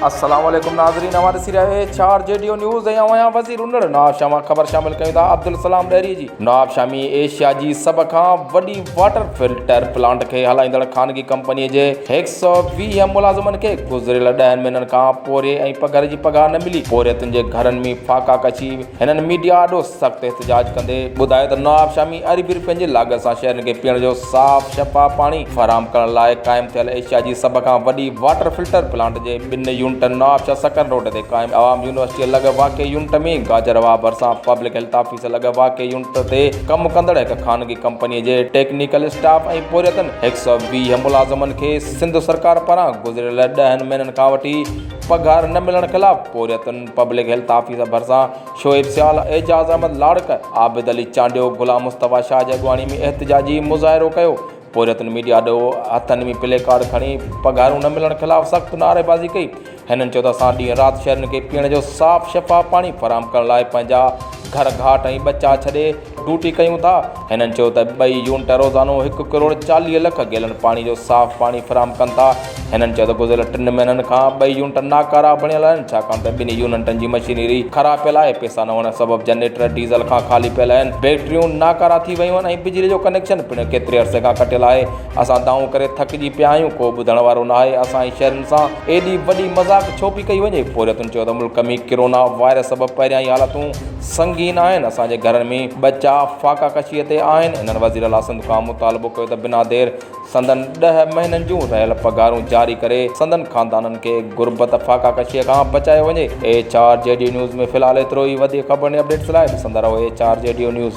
السلام عليڪم ناظرين اوهان ڏسي رهيا آهيو H R G D O news ۽ آئون آهيان وزير انڙ نوابشاهه مان خبر شامل ڪيون ٿا عبدالسلام ڏهري جي نوابشاهه ۾ ايشيا جي سڀ کان وڏي واٽر فلٽر پلانٽ کي هلائيندڙ خانگي ڪمپني جي هڪ سئو 20 ملازمن کي گذريل ڏهن مهينن کان پورهيي ۽ پگهر جي پگهار نه ملي پورهيتن جي گهرن ۾ فاقا ڪشي هنن ميڊيا آڏو سخت احتجاج ڪندي ٻڌايو ته نوابشاهه ۾ اربين رپين جي لاڳت سان شهرين کي پيئڻ جو صاف شفاف پاڻي فراهم ڪرڻ لاء قائم ٿيل ايشيا جي سڀ کان وڏي واٽر فلٽر پلانٽ جي ٻن يونٽن نوابشاهه سکر روڊ تي قائم عوام يونيورسٽيء لڳ واقع يونٽ ۾ گاجر واهه ڀرسان پبلڪ هيلٿ آفيس لڳ واقع يونٽ تي ڪم ڪندڙ هڪ خانگي ڪمپنيء جي ٽيڪنيڪل اسٽاف ۽ پورهيتن 120 ملازمن کي سنڌ سرڪار پاران گذريل ڏهن مهينن کان وٺي پگهار نه ملڻ خلاف پورهيتن پبلڪ هيلٿ آفيس ڀرسان شعيب سيال، اعجاز احمد لاڙڪ، عابد علي چانڊيو، غلام مصطفيٰ شاهه جي اڳواڻي ۾ احتجاجي مظاهرو ڪيو. پورهيتن ميڊيا آڏو هٿن ۾ پلي ڪارڊ کڻي پگهارون نه ملڻ خلاف سخت نعريبازي ڪئي. هنن چيو ته اسان ڏينهن رات شهرين کي پيئڻ جو صاف شفاف پاڻي فراهم ڪرڻ لاء پنهنجا گهر گهاٽ ۽ ٻچا ڇڏي ڊيوٽي ڪيون ٿا. هنن چيو ته ٻئي يونٽ روزانو هڪ ڪروڙ 40 لک گيلن پاڻي جو صاف پاڻي فراهم ڪن ٿا. هنن چيو ته گذريل ٽن مهينن کان ٻئي يونٽ ناڪارا بڻيل آهن ڇاڪاڻ ته ٻنهي يونٽن جي مشينري خراب پيل آهي، پئسا نه هئڻ سبب جنريٽر ڊيزل کان خالي پيل آهن، بيٽريون ناڪارا ٿي ويون آهن ۽ بجلي جو ڪنيڪشن پڻ ڪيتري عرصي کان ڪٽيل آهي، اسان دانهون ڪري ٿڪجي پيا آهيون، ڪو ٻڌڻ وارو ناهي، اسان ۽ شهرين سان ايڏي وڏي مذاق ڇو پئي ڪئي وڃي؟ پورهيتن چيو ته ملڪ ۾ ڪرونا وائرس سبب پهريان ئي حالتون سنگين آهن، اسان جي گهرن ۾ ٻچا فاقا ڪشيء تي آهن، هنن وزيراعليٰ سنڌ کان مطالبو ڪيو ته بنا دير سندن ڏهه مهينن جون رهيل پگهارون جاري ڪري سندن خاندانن کي غربت فاقا ڪشيء کان بچايو وڃي. H R G D news ۾ في الحال ايترو ئي وڌيڪ خبرن ۽ اپڊيٽس لاء ڏسندا رهو H R G D news.